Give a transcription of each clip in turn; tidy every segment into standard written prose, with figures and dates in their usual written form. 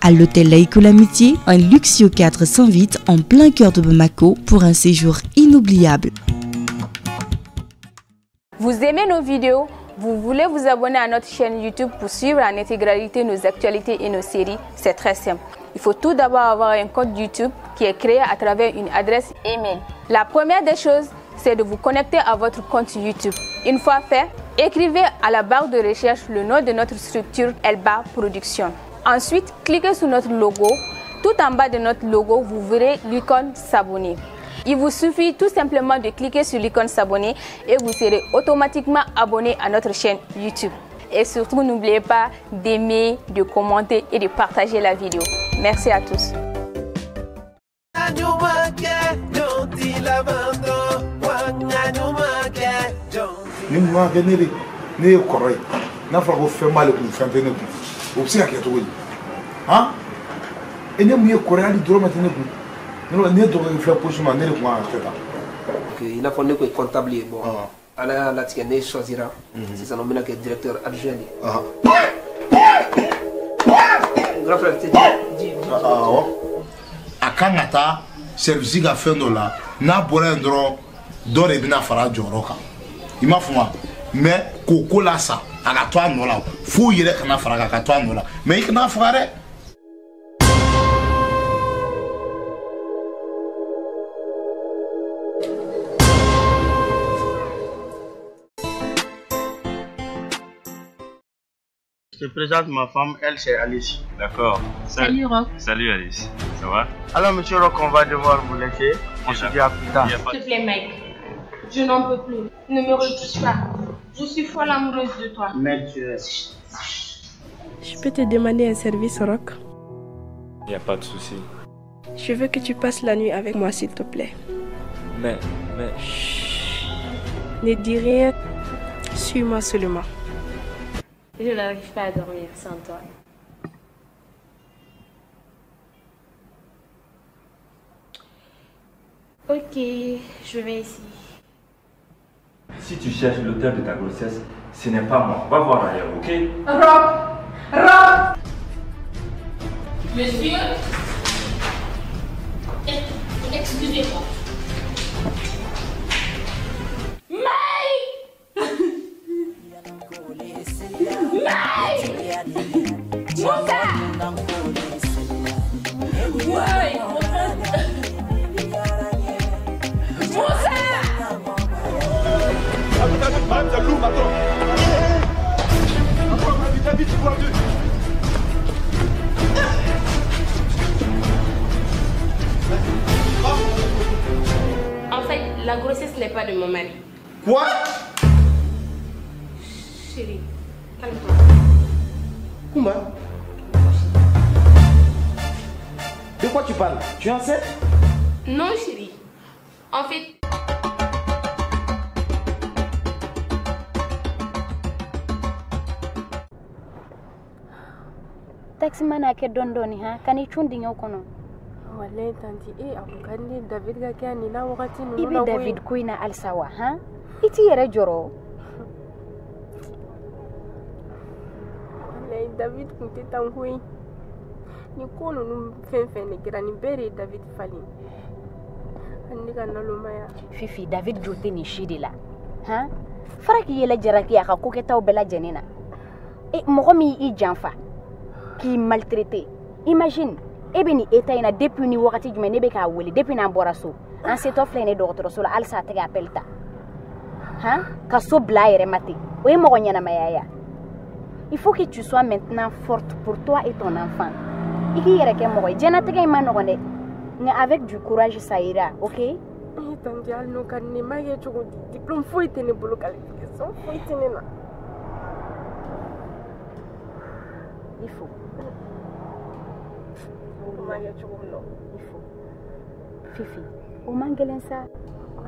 à l'hôtel Laïko l'Amitié, un luxueux cadre s'invite en plein cœur de Bamako pour un séjour inoubliable. Vous aimez nos vidéos? Vous voulez vous abonner à notre chaîne YouTube pour suivre en intégralité nos actualités et nos séries? C'est très simple. Il faut tout d'abord avoir un compte YouTube qui est créé à travers une adresse email. La première des choses, c'est de vous connecter à votre compte YouTube. Une fois fait, écrivez à la barre de recherche le nom de notre structure Elba Production. Ensuite, cliquez sur notre logo. Tout en bas de notre logo, vous verrez l'icône s'abonner. Il vous suffit tout simplement de cliquer sur l'icône s'abonner et vous serez automatiquement abonné à notre chaîne YouTube. Et surtout, n'oubliez pas d'aimer, de commenter et de partager la vidéo. Merci à tous. Ni mun kɛ ne de ne ye kɔrɔ ye n'a fɔra ko fɛn b'ale kun fɛn tɛ ne kun o bɛ se ka kɛ cogo di han e ne mun ye kɔrɔ ye hali dɔrɔmɛ tɛ ne kun ne dɔgɔkɛ filɛ poste ma ne de kun kan ka kɛ tan. I n'a fɔ ne kun ye comptable ye bon ala y'a latigɛ ne choisira sisan n bɛna kɛ directeur adjoint de ye. Grand frère tɛ ji. Awɔ a kan ka taa service ka fɛn dɔ la n'a bɔra yen dɔrɔn dɔ de bɛna fara a jɔyɔrɔ kan. I m'a faamu mais k'o ko la sa a ka to a nɔ la f'u yɛrɛ kana fara kan ka to a nɔ la mais i kana faga dɛ. Je te présente ma femme, elle c'est Alice. D'accord. Salut Rock. Salut Alice, ça va? Alors monsieur Rock, on va devoir vous laisser. On se dit à plus tard. S'il te plaît Mike. Je n'en peux plus. Ne me retouche pas. Je suis folle amoureuse de toi. Mais tu es... Je peux te demander un service, Rock? Il n'y a pas de souci. Je veux que tu passes la nuit avec moi, s'il te plaît. Mais... Chut. Ne dis rien. Suis-moi seulement. Je n'arrive pas à dormir sans toi. Ok, je vais essayer. Si tu cherches l'auteur de ta grossesse, ce n'est pas moi. Va voir ailleurs, ok? Rock! Rock! Monsieur? Excusez-moi. Mike! Mike! Moussa! Ouais! Moussa! En fait, la grossesse n'est pas de mon mari. Quoi? Chérie, calme-toi. Comment? De quoi tu parles? Tu es enceinte? Non, chérie. En fait... Taxi mana kɛ dɔɔni dɔɔni han ka n'i cun dingɛ kɔnɔ. Walayi tanti e a kun ka di ne David ka kɛ nin na wagati ninnu na. I bɛ David ko in na halisa wa han i t'i yɛrɛ jɔrɔ. Walayi David kun tɛ tan koyi ni ko ninnu fɛn fɛn de kɛra nin bɛɛ de ye David falen ani ne ka nalomaya. Fifi David jo tɛ nin si de la han fara k'i yɛlɛ jalaki a ka kokɛtaw bɛɛ lajɛlen na e mɔgɔ min y'i janfa. K'i maltraité. Imagine, e bɛ nin état in na depuis ni wagati jumɛn ne bɛ k'a wele depuis n'an bɔra so an setɔ filɛ nin ye dɔgɔtɔrɔso la halisa a tɛ ka appel ta han ka so bila a yɛrɛ ma ten o ye mɔgɔ ɲɛnamaya ye. Il faut que tu sois maintenant forte pour toi et ton enfant. I k'i yɛrɛ kɛ mɔgɔ ye diɲɛlatigɛ in ma nɔgɔn dɛ nka avec du courage ça ira, ok? Tanti hali n'o ka di ne ye n b'a kɛ cogo di diplôme foyi tɛ ne bolo qualification foyi tɛ ne na. Il faut. Il faut. Fifi, o man gɛlɛn sa.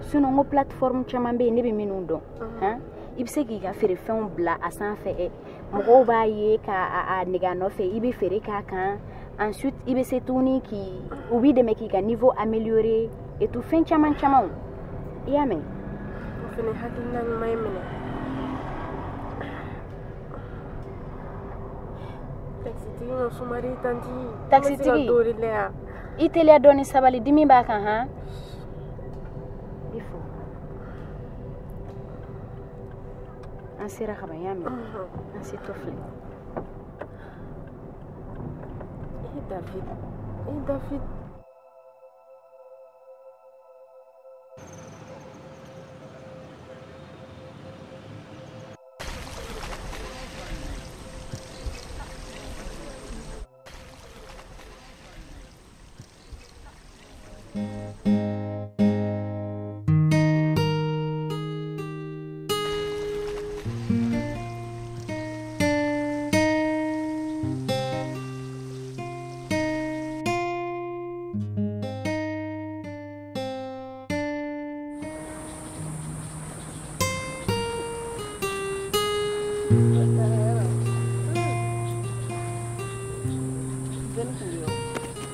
Sinon n ko plateforme caman bɛ yen ne bɛ minnu dɔn. Han? I bɛ se k'i ka feerefɛnw bila a sanfɛ mɔgɔw b'a ye k'a nege a nɔfɛ i bɛ feere k'a kan. Ensuite i bɛ se tuguni k'i u b'i dɛmɛ k'i ka niveau améliorer et tout fɛn caman camanw. I y'a mɛn? O fana hakilina ɲuman ye minɛ. Taxi tigi ka suma de tanti. Taxitigi. I teliya dɔɔni sabali dimi b'a kan han. I fo. An sera ka ban y'a mɛn. An setɔ filɛ. Eh David, eh David.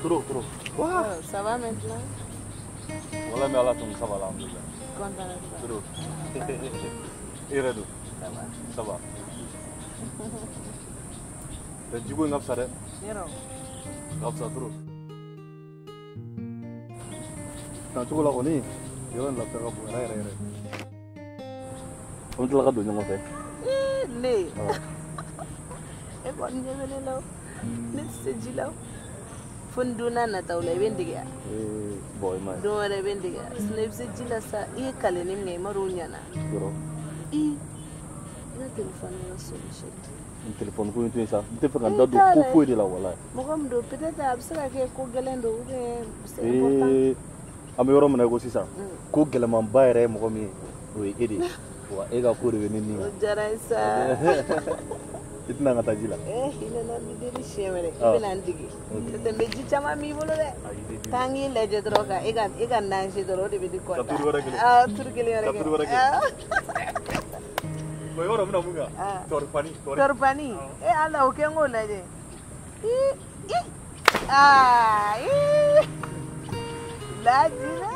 Trop. Quoi? Ça va maintenant? Voilà, mais Allah, ça va là. Content de toi. Trop. Et Redou? Ça va. Ça va. Du coup, on a ça. On a trop. Tant que là, on est. Il y a un lapin à boire. On te l'a donné, on fait. Ne. E kɔni ɲɛ bɛ ne la o. Ne tɛ se ji la o. Fo n donna nataw la i bɛ n dege a. Bon, i m'a ye. Don wɛrɛ i bɛ n dege a. Sinon i bɛ se ji la sa i ye kalenni min kɛ i m'a dɔn o ɲɛna. Yɔrɔ. I ka telefɔni ka sonner chérie. N telefɔni ko in to yen sa. N tɛ fɛ ka n da don ko foyi de la walayi. Mɔgɔ min don peut-être a bɛ se ka kɛ ko gɛlɛn don ou bien c'est important. An bɛ yɔrɔ min na i ko sisan ko gɛlɛmanba yɛrɛ ye mɔgɔ min ye o ye e de ye. Wa e ka ko de bɛ ne ni. O diyara n ye sa. I tɛna n ka taa ji la. I nana n deli siɲɛ wɛrɛ i bɛna n dege. N'o tɛ n bɛ ji caman m'i bolo dɛ. Taa n k'i lajɛ dɔrɔn ka e ka nager dɔrɔn o de bɛ ne kɔntan. Ka turu wɛrɛ kelen. Turu kelen wɛrɛ kɛ. Ka turu wɛrɛ kɛ. Bon, i b'a dɔn n bɛna mun kɛ? Tɔripani. Tɔripani. E Ala o kɛ n k'o lajɛ. I aa ii lajinɛ.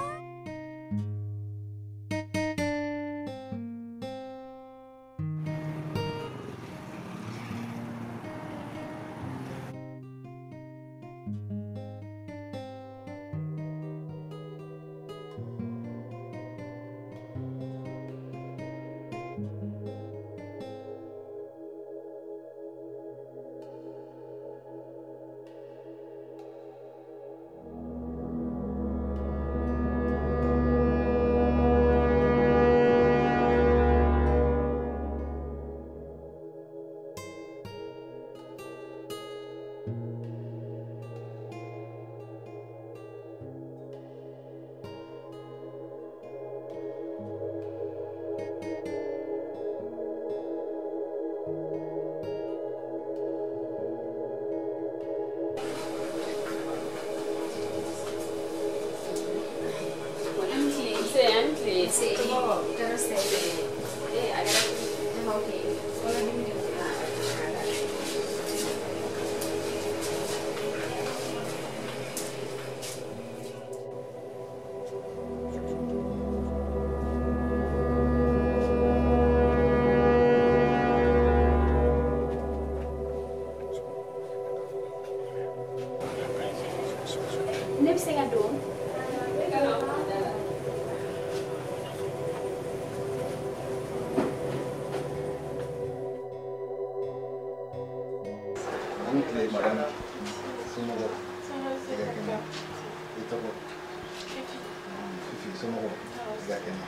Ne bɛ se ka don? Ani tile madame. Somɔgɔw? I ka kɛnɛ? I tɔgɔ? Fifi, somɔgɔw? I ka kɛnɛ?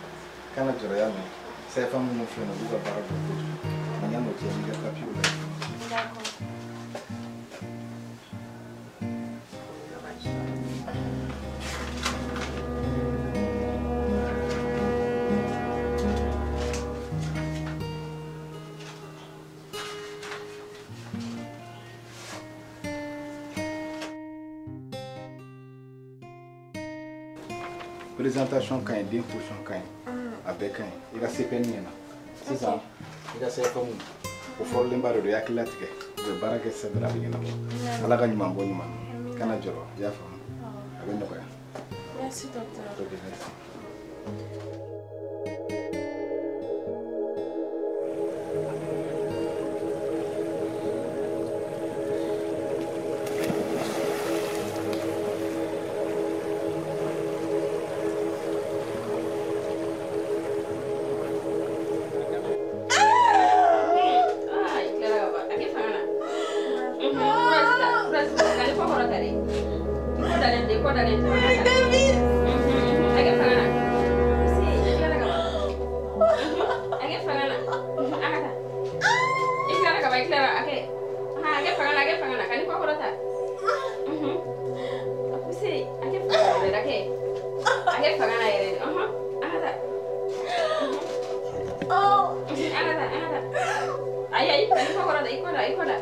Kana jɔrɔ y'a mɛn. Sɛfan minnu filɛ nin ye u b'u ka baara dɔn kojugu. Nka yan'o cɛ n'i ka papiyew lajɛ. Présentation ka ɲi, den position ka ɲi, a bɛɛ ka ɲi. I ka CPN ɲɛna sisan, i ka CFM o fɔrilenba de don, i hakili latigɛ. U bɛ baara kɛ sisan dɔrɔn a bɛ ɲɛnabɔ. Ala ka ɲuman bɔ ɲuman na. Kana jɔrɔ, i y'a faamu, a bɛ nɔgɔya. Merci docteur. Ok, merci. tilara a kɛ. A kɛ fanga la, a kɛ fanga la. Ka ni kɔ kɔrɔta. A poussé, a kɛ fanga la yɛrɛ, a kɛ. A kɛ fanga la yɛrɛ de. An ka taa. An ka taa, an ka taa. Ayi, ayi, ka ni kɔ kɔrɔta, i kɔ da, i kɔ da.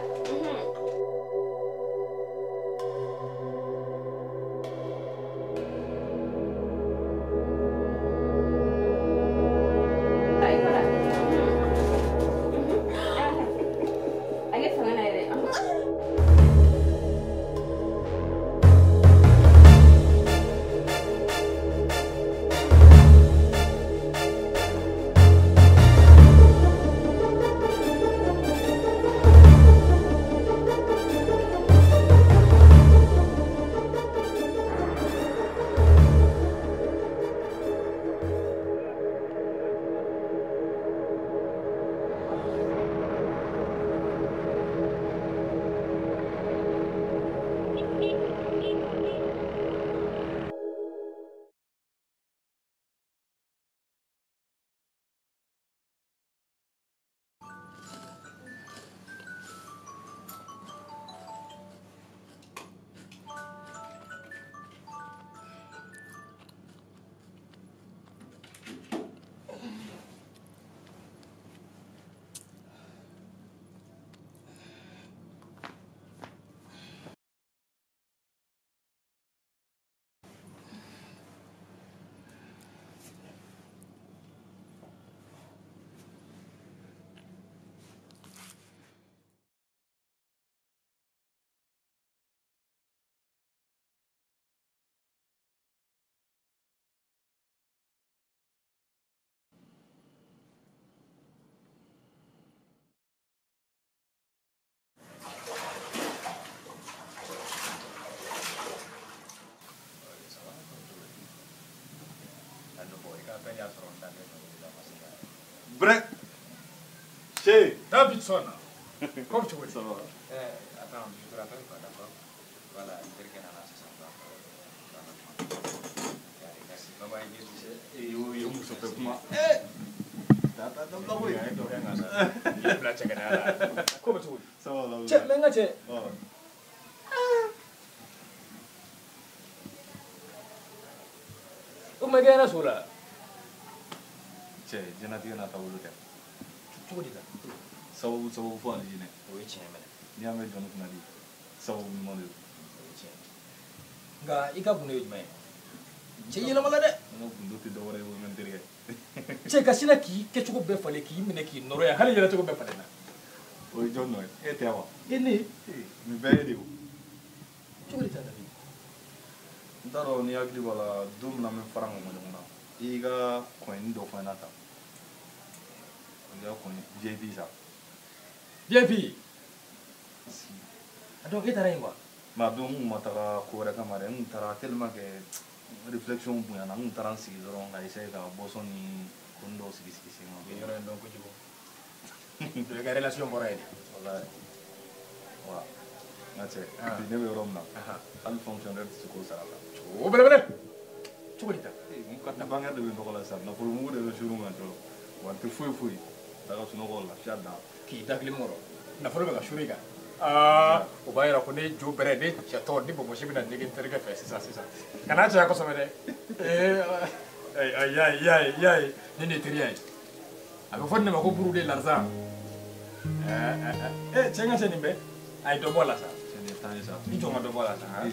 Bref. Chez Davidson. Comme tu veux. Ça va. Attends, je te rappelle pas, d'accord? Voilà, c'est ça. Merci. Bye bye, bisous. Et oui, on se fait comment? Comme tu veux. Ça va, là. Tiens, mais tiens. O ma kɛ so la. Cɛ, diɲɛlatigɛ n'a taabolo tɛ. Cogo di tan? Sababu sababu fo alijinɛ. O ye tiɲɛ minɛ. N'i y'a mɛn jɔnni kunna di, sababu ɲuman de don. O ye tiɲɛ. Nka i ka gundo ye jumɛn ye? Cɛ yɛlɛma la dɛ. N ka gundo tɛ dɔwɛrɛ ye o n terikɛ. Cɛ ka sina k'i kɛcogo bɛɛ falen k'i minɛ k'i nɔrɔ yan hali yɛlɛcogo bɛɛ falen na. O ye jɔn nɔ ye? E tɛ wa? E ne? Nin bɛɛ ye de o. Cogo di tan David? N t'a dɔn n'i hakili b'a la don min na an bɛ fara ŋɔngɔ ɲɔgɔn na i y'i ka kɔɲɔni dɔ fɔ n ɲɛna tan. I ka kɔɲɔ VIP sa. VIP? A donc e taara yen quoi? Mais a don n kun ma taga ko wɛrɛ kama dɛ, n kun taara tellement que réflexion bonyana n kun taara n sigi dɔrɔn ka essayer ka boisson ni ko dɔw sigi sigi sen kan. I yɔrɔ in dɔn kojugu. I ka relation bɔra yen de. Walayi. Wa n ka cɛ bi ne bɛ yɔrɔ min na hali fonctionnaire tɛ se k'o sara la. O belebele. Cogo di tan? N ka bancaire de bɛ nɔgɔ la sisan nafolo mugu de bɛ surun kan cɔ wa n tɛ foyi foyi taga sunɔgɔ lafiya dan. K'i da kile kɔrɔ nafolo bɛ ka surun i kan. Aa o b'a yira ko ne jo bɛrɛ ne cɛtɔ ni bonbonsi bɛna nege n terikɛ fɛ sisan sisan. Kana caya kosɛbɛ dɛ. Ee ayi ayi ayi ayi ne de ye teriya ye. A bɛ fɔ nin de ma ko buru de l'argent. Ee cɛ n ka cɛ nin bɛɛ a ye dɔ bɔ a la sa. Cɛ nin ye tan ye sa. I jɔ n ka dɔ bɔ a la sa. Cɛ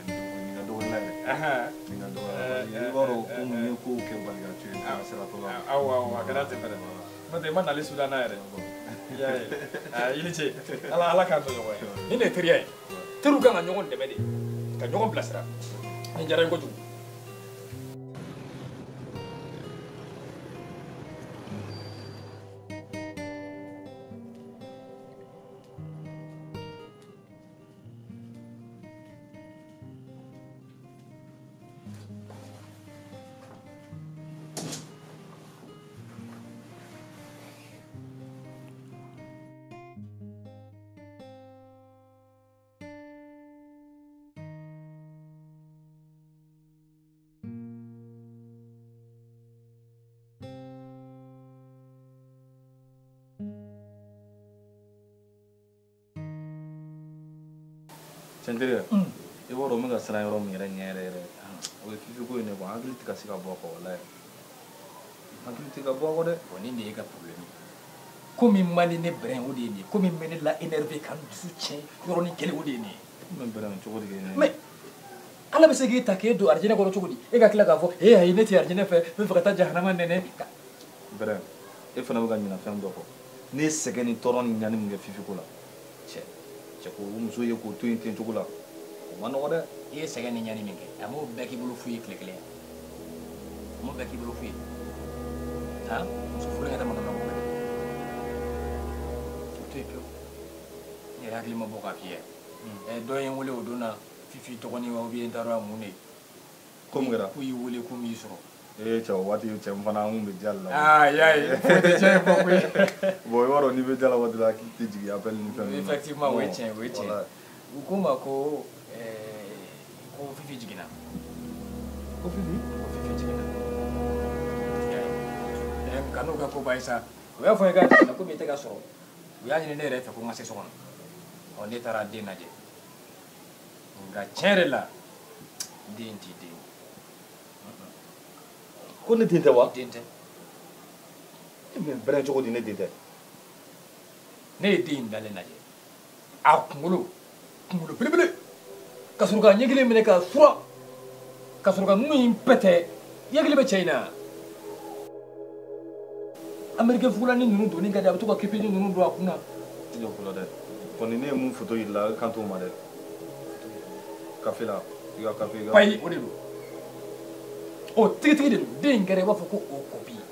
nin ka dɔgɔ la dɛ. Nin ka dɔgɔ la i b'a dɔn ko mun ye kow kɛ bali ka to yen ka sira tɔ la. Awɔ awɔ a kɛra ten fɛnɛ. N'o tɛ i ma nali sudan na yɛrɛ. I y'a ye i ni ce ala ala k'an to ɲɔgɔn ye. Nin de ye teriya ye. Teriw kan ka ɲɔgɔn dɛmɛ de ka ɲɔgɔn bilasira. Nin diyara n ye kojugu. Cɛntiri i b'a dɔn n bɛ ka siran yɔrɔ min yɛrɛ ɲɛ yɛrɛ yɛrɛ o ye Fifi ko in de quoi, hakili tɛ ka se ka bɔ a kɔ walayi. Hakili tɛ ka bɔ a kɔ dɛ. Bon nin de y'e ka problème ye. Ko min man di ne bɛrɛn o de ye nin ye, ko min bɛ ne la énervé ka n dusu tiɲɛ yɔrɔnin kelen o de ye nin ye. Mais bɛrɛn cogo di kɛ nin ye? Mais Ala bɛ se k'e ta k'e don arijinɛ kɔnɔ cogo di? E ka tila k'a fɔ e ayi ne tɛ arijinɛ fɛ, n bɛ fɛ ka taa jahanama nɛnɛ. Bɛrɛn e fana bɛ ka ɲinɛ fɛn dɔ kɔ. Ne ye sɛgɛn ni tɔɔrɔ ni ɲani min kɛ Fifi ko la, cɛ cɛ k'o muso ye k'o to yen ten cogo la, o ma nɔgɔ dɛ. I ye sɛgɛn ni ɲani min kɛ, a m'o bɛɛ k'i bolo fu ye tile kelen. A m'o bɛɛ k'i bolo fu ye. Han, muso furu in yɛrɛ ma nɔgɔ bɛɛ. O to yen pewu. N yɛrɛ hakili ma bɔ k'a f'i ye. Dɔ ye n wele o don na, Fifi dɔgɔnin wa ou bien n t'a dɔn mun de. Ko mun kɛra? K'u y'i wele k'u m'i sɔrɔ. Ee cɛ o waati cɛ n fana n kun bɛ ja la. Aa y'a ye o tɛ tiɲɛ fɔ koyi. Bon i b'a dɔn n'i bɛ ja la waati la hakili tɛ jigin appel ni fɛn ninnu na. Effectivement o ye tiɲɛ o ye tiɲɛ. U ko n ma ko ko Fifi jiginna. Ko Fifi? Ko Fifi jiginna. Ka n'u ka ko ba ye sa. U y'a fɔ n ye k'a jiginna komi i tɛ ka sɔrɔ. U y'a ɲini ne yɛrɛ fɛ ko n ka se so kɔnɔ. Ɔ ne taara den lajɛ. Nka tiɲɛ yɛrɛ la den t'i den. Ko ne den tɛ wa? Den tɛ. E bɛ bɛrɛn cogo di ne den tɛ? Ne ye den in dalen lajɛ. A kunkolo kunkolo belebele. Ka sɔrɔ ka ɲɛ kelen minɛ ka fura. Ka sɔrɔ ka nun in pɛtɛ. I hakili bɛ cɛ in na. Américain fugulani ninnu donni ka di a bɛ to ka kepeni ninnu don a kun na. I jɔ fɔlɔ dɛ. Kɔni ne ye mun photo yir'i la i kan t'o ma dɛ. Kafe la i ka kafe i ka. Ayi o de don. O tigitigi de don. Den in kɛra i b'a fɔ ko o copie.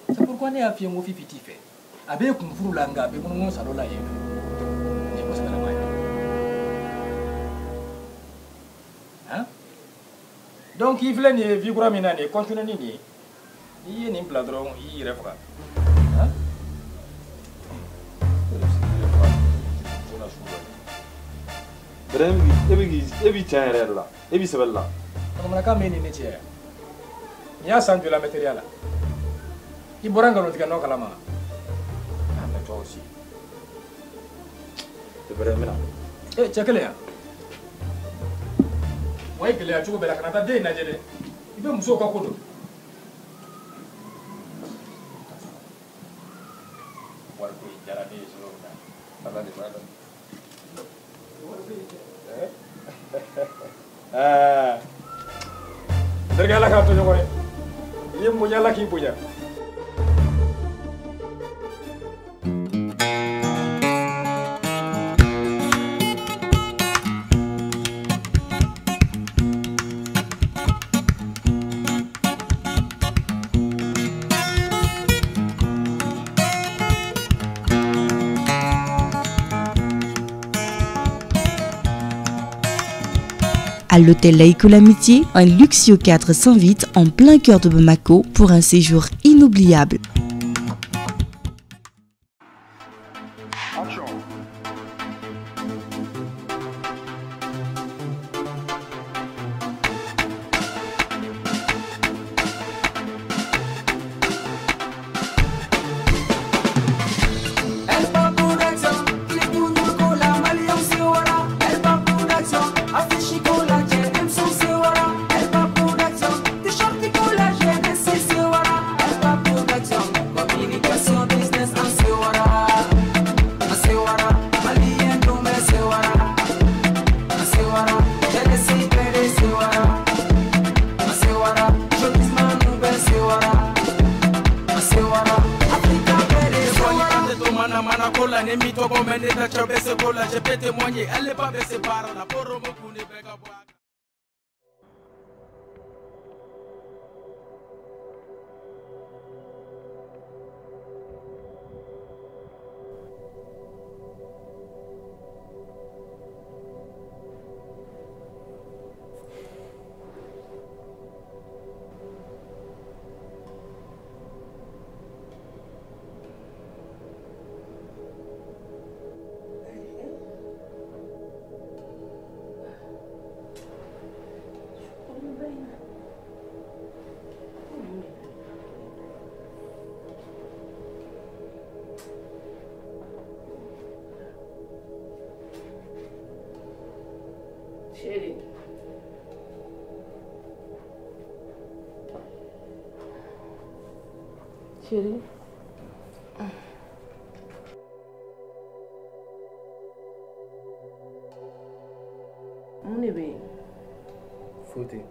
C'est pourquoi ne y'a f'i ye n ko Fifi t'i fɛ. A b'e kun furu la nka a bɛ munumunu salon la yen fɛ. Nin ye ko sɛbɛlama ye. Han? Donc i filɛ nin ye vie kura min na nin ye continuer ni nin ye. N'i ye nin bila dɔrɔn i y'i yɛrɛ faga. Han? Bɛrɛn e b'i tiɲɛ yɛrɛ yɛrɛ la, e b'i sɛbɛli la. Bamanankan bɛ nin ne cɛ nin y'a san joli an bɛ teriya la i bɔra nkalontigɛ nɔ kalama ah mais toi aussi. Bɛrɛn n bɛna. Cɛ kelen yan wa i gɛlɛya cogo bɛɛ la kana taa den in lajɛ dɛ i bɛ musow ka ko dɔn. Wariko in diyara ne ye cogo min na Ala de b'a dɔn. Aa. Terikɛ Ala k'an to ɲɔgɔn ye. I ye n bonya Ala k'i bonya. À l'hôtel Laïco l'Amitié, un luxueux 408 en plein cœur de Bamako pour un séjour inoubliable. Action. Chérie. Chérie. Mun de bɛ yen? Foyi tɛ yen.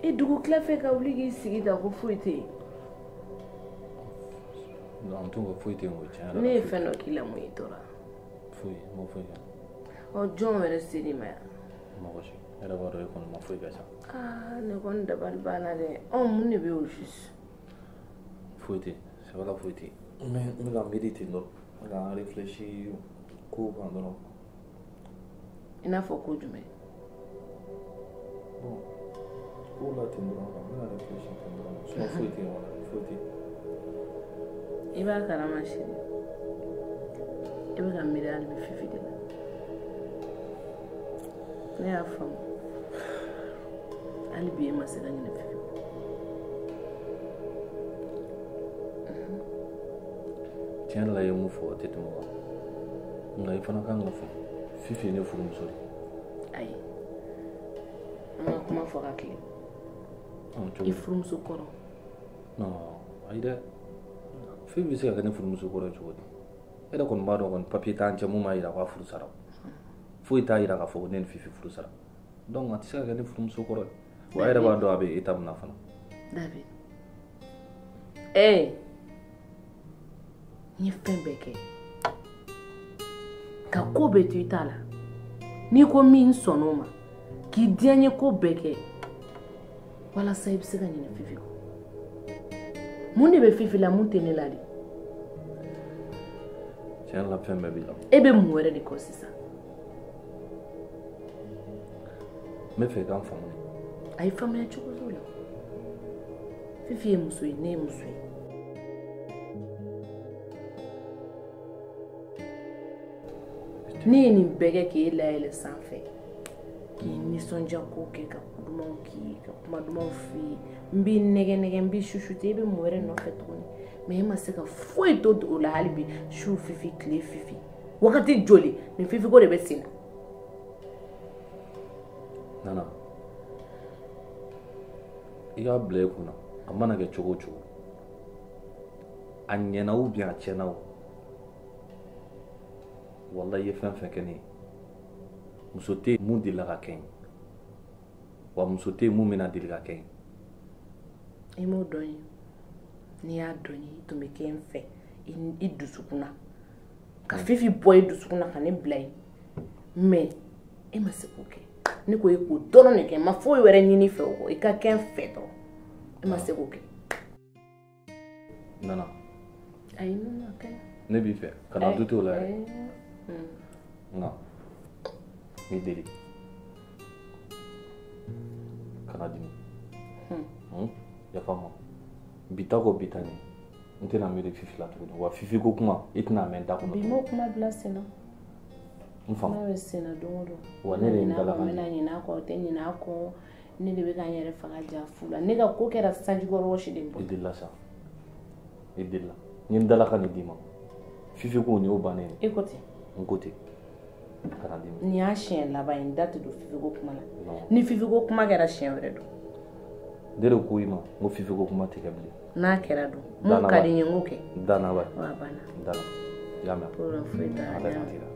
E dugu tila fɛ ka wuli k'i sigi ta ko foyi tɛ yen. Non, en tout cas foyi tɛ yen o tiɲɛ yɛrɛ la. Ne ye fɛn dɔ k'i la mun y'i tɔɔrɔ? Foyi, n ma foyi kɛ. Ɔ jɔn yɛrɛ ser'i ma yan? Mɔgɔ si. E yɛrɛ b'a dɔn e kɔni ma foyi kɛ sa. Aa ne kɔni dabali banna dɛ. Ɔ mun de bɛ yen au juste? Foyi tɛ yen, sɛbɛ la foyi tɛ yen. Mais n bɛ ka miiri ten dɔrɔn, n bɛ ka n réfléchir kow kan dɔrɔn. I n'a fɔ ko jumɛn? Bon, kow la ten dɔrɔn quoi, n bɛ ka réfléchir ten dɔrɔn. Sinon foyi tɛ yen wala, foyi tɛ yen. I b'a kalama chérie. E bɛ ka miiri hali bi Fifi de la. Ne y'a faamu. Hali bi e ma se ka ɲinɛ Fifi kɔ. Tiɲɛ yɛrɛ la i ye mun fɔ o tɛ tɛmɛ o kan. Nka i fana kan ka fɔ Fifi ye ne furumuso de ye. Ayi. An ka kuma fɔ ka tilen. I furumuso kɔrɔ. Non, ayi dɛ. Fifi bɛ se ka kɛ ne furumuso kɔrɔ ye cogo di? E yɛrɛ kɔni b'a dɔn kɔni papiye t'an cɛ mun b'a jira k'a furu sara. Foyi t'a jira k'a fɔ ko ne ni Fifi furu sara. Donc a tɛ se ka kɛ ne furumuso kɔrɔ ye. Wa e yɛrɛ b'a dɔn a bɛ état min na fana. David. Ee! N ye fɛn bɛɛ kɛ. Ka ko bɛɛ to i ta la. N'i ko min sɔnn'o ma, k'i diya n ye ko bɛɛ kɛ walasa i bɛ se ka ɲinɛ Fifi kɔ. Mun de bɛ Fifi la mun tɛ ne la de? Tiɲɛ yɛrɛ la fɛn bɛɛ b'i la. E bɛ mun wɛrɛ de kɔ sisan? N bɛ fɛ i ka n faamu de. A ye faamuya cogo t'o la. Fifi ye muso ye, ne ye muso ye. Ne ye nin bɛɛ kɛ k'e layɛlɛ sanfɛ, k'i nisɔndiya ko kɛ, ka ko dumanw k'i ye, ka kuma dumanw f'i ye. N b'i nɛgɛ nɛgɛ, n b'i chuchoter, e bɛ mun wɛrɛ nɔfɛ tuguni? Mais e ma se ka foyi to o la hali bi. Su Fifi, tile Fifi, wagati joli nin Fifi ko de bɛ sen na. Nana, i k'a bila i kunna, a mana kɛ cogo o cogo, a ɲɛna ou bien a tiɲɛna o, walahi i ye fɛn fɛn kɛ ne ye, muso tɛ yen mun delila ka kɛ n ye, wa muso tɛ yen mun bɛna deli ka kɛ n ye. I m'o dɔn ye. N'i y'a dɔn ye, i tun bɛ kɛ n fɛ i dusukun na, ka Fifi bɔ i dusukun na ka ne bila yen. Mais e ma se k'o kɛ. Ne ko e k'o dɔrɔn de kɛ, n ma foyi wɛrɛ ɲini i fɛ o kɔ, i ka kɛ n fɛ dɔrɔn. E ma se k'o kɛ. Nana. Ayi, non, a ka ɲi. Ne b'i fɛ, kana douter o la yɛrɛ. Nka n b'i deli, kana dimi. Yafa n ma. Bi ta kɔ bi ta ɲɛ, n tɛna miiri Fifi la tuguni. Wa Fifi ko kuma, i tɛna mɛn n da kɔnɔ. Bi m'o kuma bila sen na. N faamu. Kuma bɛ sen na don o don. Wa ne de ye n dalakan N bɛna ɲinɛ a kɔ, o tɛ ɲinɛ a kɔ. Ne de bɛ ka n yɛrɛ faga ja fu la. Ne ka ko kɛra sanjikɔrɔ wɔsi de ye. I delila sa. I delila. N ye n dalakan de d'i ma. Fifi ko nin y'o bannen ye. E ko ten. N ko ten. Kana dimi. Nin y'a siɲɛ laban ye, n da tɛ don Fifi ko kuma la. Ni Fifi ko kuma kɛra siɲɛ wɛrɛ don. Ne de ko i ma, n ko Fifi ko kuma tɛ kɛ bilen. N'a kɛra don, mun ka di n ye n k'o kɛ. Danna ba. Wa a banna. Danna. I y'a mɛn? Problème foyi t'a la. Ala ka t'i la.